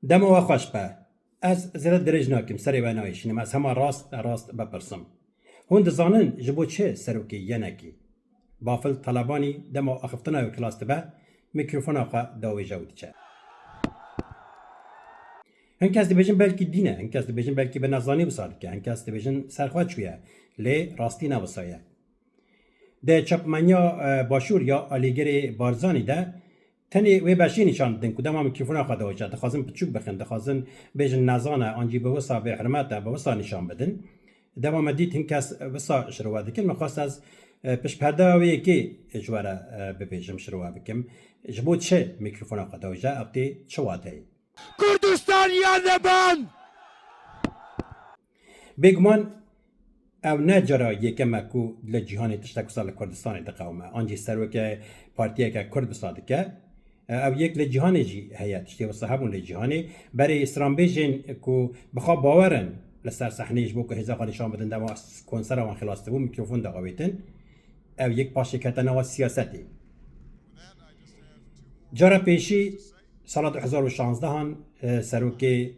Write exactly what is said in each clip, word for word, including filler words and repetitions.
Dema we xweş be. Ez zêde dirêj nakim, serê we nayêşînim. Ez hema rast, rast bipirsim. Hûn dizanin ji bo çi serokê yenekî? Bafil Talabanî dema axiftina wê kilas dibe, mîkrofona xwe dawêje û diçe. Hin kes dibêjin belkî dîn e, hin kes dibêjin belkî bi nezanî wisa dike, hin kes dibêjin ser xwe çûye. Lê rastî ne wisa ye. Di çapemeniya, e, Başûr ya Alîgirê Barzanî de tenê wê beşê nîşan didin ku dema mîkrofona xwe dawêje, dixwazin piçûk bixin, dixwazin bêjin nezan e, an jî bi wisa bêhurmet e, bi wisa nîşan bidin. Dema me dît hin kes wisa şirove dikin, min xwest ez, e, piştperdeya wê yekê ji we re, e, bibêjim, şirove bikim. Ji bo çi mîkrofona xwe dawêje, ev tê çi wateyê? Kurdistan ya neban! Bêguman ew ne cara yekem e ku li cîhanê tiştek wisa li Kurdistanê diqewime. An jî serokê partiyeke Kurd wisa dike. Ew yek li cîhanê jî heye, tiştê wisa hebûn li cîhanê. Berê stranbêjên ku bi xwe bawer in li ser sehneyê ji bo ku hêza xwe nîşan bidin, dema konsera wan xilas dibû, mîkrofon diavêtin. Ew yek paşê kete nava siyasetê. Cara pêşî sala du hezar û şanzdehan, e, serokê,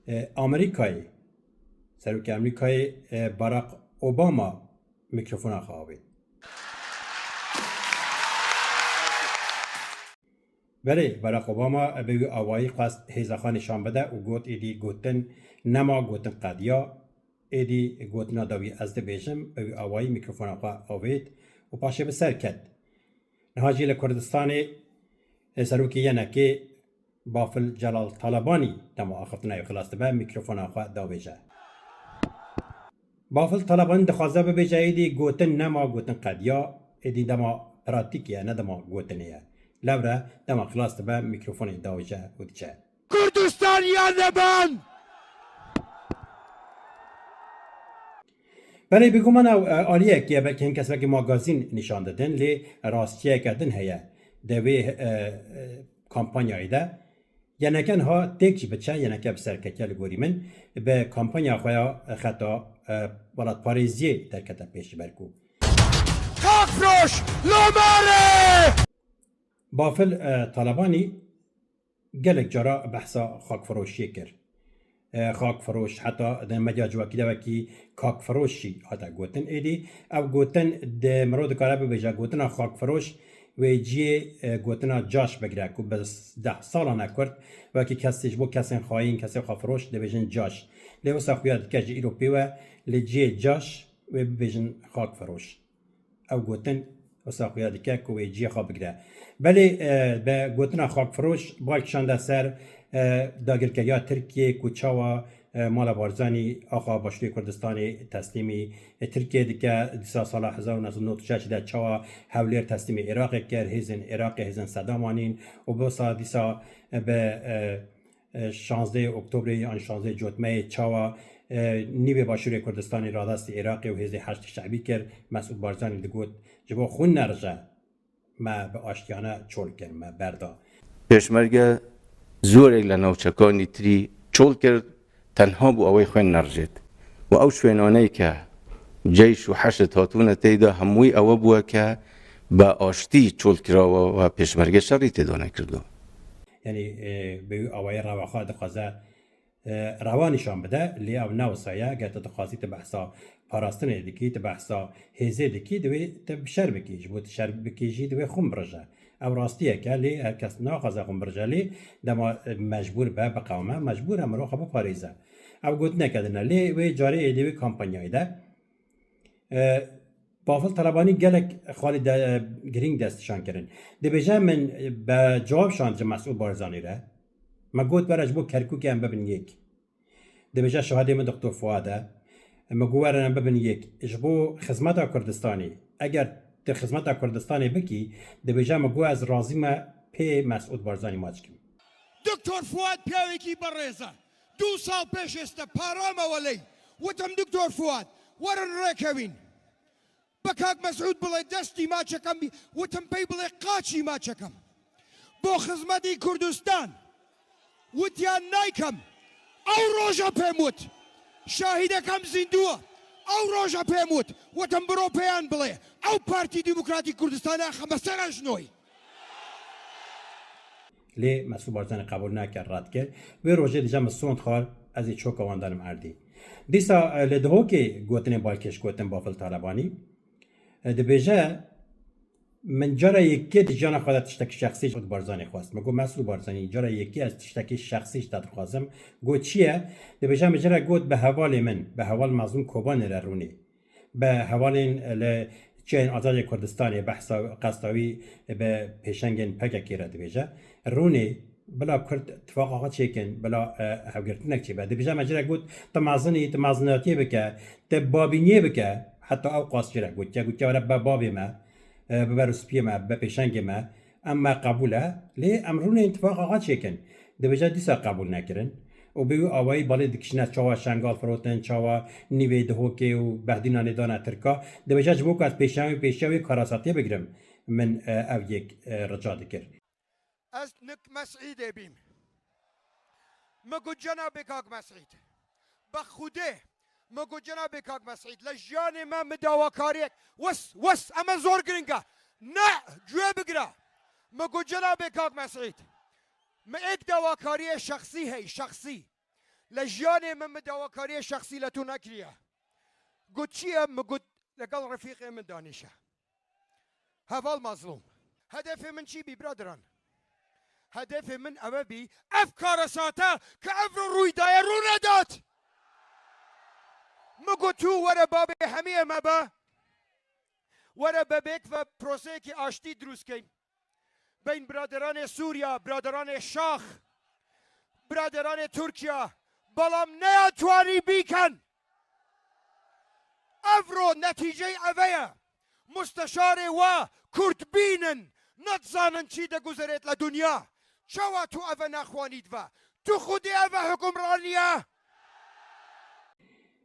e, Amerîkayê, serokê Amerîkayê, e, Barack Obama mîkrofona xwe avêt. Belê, Barack Obama bi wî awayî xwest hêza xwe nîşan bide û got, êdî gotin nema, gotin qediya. Êdî gotina dawî ez dibêjim, bi wî awayî mîkrofona xwe avêt û paşê bi ser ket. Niha jî li Kurdistanê, e, serokê yenekê Bafil Celal Talabanî dema axiftina wê xilas dibe, mîkrofona xwe davêje. Bafil Talabanî dixwaze bibêje, êdî gotin nema, gotin qediya, êdî dema pratîkê ye, ne dema gotinê ye. Lewre dema xilas dibe, mîkrofonê davêje û diçe. Kurdistan ya neban! Belê, bêguman ew, e, aliyekî ye, belkî hin kes wekî magazîn nîşan didin, lê rastiyeke din heye. Di vê, e, e, kampanyayê de yeneke niha têk jî biçe, yeneke bi serketiye li gorî min, bi kampanya xwe ya xeta, e, welatparêziyê derkete pêş ji ber ku Xakfiroş, lomare! Bafil, e, Talabanî gelek cara behsa xakfiroşiyê kir. E, xakfiroş, heta di medya civakî de wekî kakfiroş jî hate gotin. Êdî ev gotin di mirov dikare bibêje, gotina xakfiroş wê cihê, e, gotina caş bigire, ku bi deh salane kurt wekî kesê, ji bo kesên xayîn, kesê xwefiroş dibêjin caş. Lê wisa xuya dike ji îro pê we li cihê caş wê bibêjin xakfiroş. Ew gotin wisa xuya dike ku wê cihê xwe bigire. Belê, e, bi gotina xakfiroş bal kişande ser, e, dagirkeriya Tirkiyê ku çawa, e, mala Barzanî axa Başûrê Kurdistanê teslîmî, e, Tirkiyê dike, dîsa sala hezar û neh sed û nod û şeş de çawa Hewlêr teslîmî Iraqê kir, hêzên Iraqê, hêzên Sedam anîn û bi wisa dîsa, e, bi, e, e, şanzdehê Oktobrê yan şanzdehê Cotmeyê çawa, e, nîvê Başûrê Kurdistanê radestî Iraqê û hêzê Heşdî Şebî kir, Mesûd Barzanî digot, ji bo xwîn nerije, me bi aştiyane çol kir, me berda. Pêşmerge zorek li navçekanî tirî çol kir, tenha bû ew ê xwên nerijêt. Û ew şwênaneyê ke ceyş û heşd hatûne tê de, hemûyî ewe bûye ke bi aştî çol kirawe û pêşmerge şerî tê de nekirdo. Yanî, e, bi wî awayî reva xwe dixwaze, e, reva nîşan bide, lê ew ne wisa ye. Ger tu dixwazî tu behsa parastinê dikî, tu behsa hêzê dikî, divê tu bi şer bikî. Ji bo tu şer bikî jî divê xwin birije. Ew rastiyek e, lê her kes naxwaze xwin birije, lê dema, e, mecbûr be, biqewime, mecbûr e mirov xwe biparêze. Ew gotineke din e, lê wê carê êdî wê kampanyayê de, e, Bafil Telebanî gelek xalî de, e, girîng destnîşan kirin. Dibêje, min, e, be cewab şand ji Mesûd Barzanî re. Me got, were ji bo Kerkûkê em bibin yek. Dibêje, şahidê min Doktor Fuad e. Me got, werin em bibin yek. Ji bo xizmeta Kurdistanê. Eger tu xizmeta Kurdistanê bikî, dibêje, me got, ez razî me pê Mesûd Barzanî maç kim. Doktor Fuad پیاوێکی بەڕێزە. دوو ساڵ پێش ئێستا پارامەوە لێی. وتم، دکتۆر فواد، وەرن ڕێکەوین. بە کاک مەسعود بڵێ دەستی ماچەکەم بی، وتم پێی بڵێ قاچی ماچەکەم. بۆ خزمەتی کوردستان. وتیان نایکەم. ئەو ڕۆژە پێم وت. شاهیدەکەم زیندووە. ئەو ڕۆژە پێم وت. وتم بڕۆ پێیان بڵێ. ئەو پارتی دیموکراتی کوردستانە خەمە سەر ئەژنۆی. Lê Mesûd Barzanî qebûl nekir, red kir. Wê rojê dije min sond xwar, ez ê çoka wan danim erdî. Dîsa, e, li Dihokê gotinên balkêş gotin Bafil Talebanî. E, dibêje, min cara yekê di jiyana xwe de tiştekî şexsî ji Barzanî xwest. Min got, Mesûd Barzanî, cara yekê ez tiştekî şexsî ji te dixwazim. Got, çi ye? Dibêje, min ji re got, bi hevalê min, bi heval Mezlûm Kobanê re rûnê. Bi hevalên li çiyayên azadê Kurdistanê, behsa qesta wî bi pêşengên P K K re dibêje. Rûnê, bila Kurd tifaqa xwe çêkin, bila, e, hevgirtinek çêbe. Dibêje, me ji re got, tu mezin î, tu mezinatiyê bike, tu babîniyê bike. Heta ew qas ji re gotiye, gotiye, were bibe bavê me, e, bibe rûspiyê me, bibe pêşengê me. Em me qebûl e, lê em rûnên tifaqa xwe çêkin. Dibêje dîsa qebûl nekirin. Û bi wî awayî balê dikişîne çawa Şengal firotin, çawa nîvê Dihokê û Behdînanê dane Tirka. Dibêje ji bo ku ez pêşiya wî, pêşiya wî karasatiyê bigirim, min, e, ev yek, e, rica dikir. Ez nik Mesîdê bîm. Mi got, Cenabê Kak Mesîd, bi Xwedê, mi got, Cenabê Kak Mesîd, li jiyanê me mi dawakariyek, wis, wis, eme zor giring e. Ne, guhê bigire. Mi got, Cenabê Kak Mesîd, mi êk dawakariyê şexsî hey, şexsî. Li jiyanê min mi dawakariyê şexsî li tu nekiriye. Got, çi ye? Mi got, legel refîqê min danîşe. Heval Mazlûm. Hedefê min çi bî, biraderan? Hedefê min ewe bî, ev karesate ke evro rûy daye rû nedat. Mi got, tu were babê hemiyê me be. Were bebêk ve proseyekî aştî dirûst keyn. Beyn biraderanê Sûriya, biraderanê Şax, biraderanê Tirkiya, belam neyatwanî bîkin. Evro netîcey eve ye. Musteşarê we Kurd bînin, nedizanin çi diguzerêt li dinya. Çawa tu eve nexwanît ve? Tu xwedê eve hukimranî ye?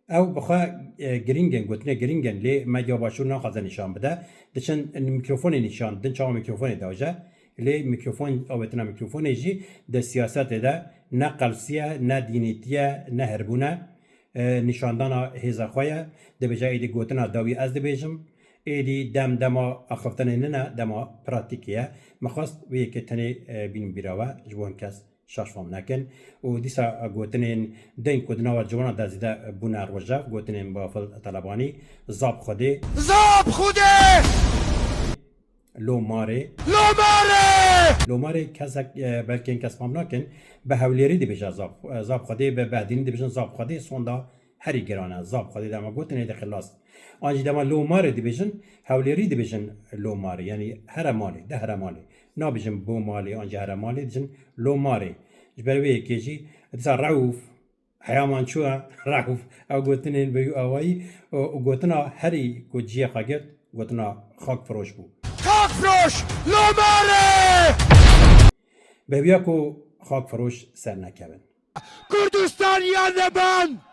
Ew bi xwe, e, giring in, gotinê giring in, lê medya başûr naxwaze nîşan bide. Diçin mîkrofonê nîşan didin, çawa mîkrofonê diaje. Lê mîkrofon, avêtina mîkrofonê jî di siyasetê de ne qelsî ye, ne dînîtî ye, ne hirbûn e. E, nîşandana hêza xwe ye. Dibêje êdî gotina dawî ez dibêjim. Êdî dem dema axiftinê nine, dema pratîkê ye. Min xwest vê yekê tenê, e, bînim bîra we, ji bo hin kes şaş fam nekin. Û dîsa gotinên din ku di nava ciwana de zêde bûne rojav, gotinên Bafil Talebanî, Zab Xwedê. Zab Xwedê! Lo marê. Lo marê! Lo marê kesek, e, belkên kes fam nakin, bi Hewlêrî dibêje Zab, e, Zab Xwedê, bi Behdînî dibêjin Zab Xwedê, sonda herî giran e. Zab Xwedê dema gotinê de xilas. An jî dema lo marê dibêjin, Hewlêrî dibêjin lo marê, yanî here malê, de here malê. Nabêjin bo malê, an jî here malê, dibêjin lo marê. Ji ber wê yekê jî, dîsa Reûf, heya man çû e, Reûf, ew gotinên bi wî awayî, û, û gotina herî ku cihê xwe girt, gotina Xakfiroş bû. Xakfiroş, lo marê! Bi hêviya ku Xakfiroş ser nekevin. Kurdistan ya neban!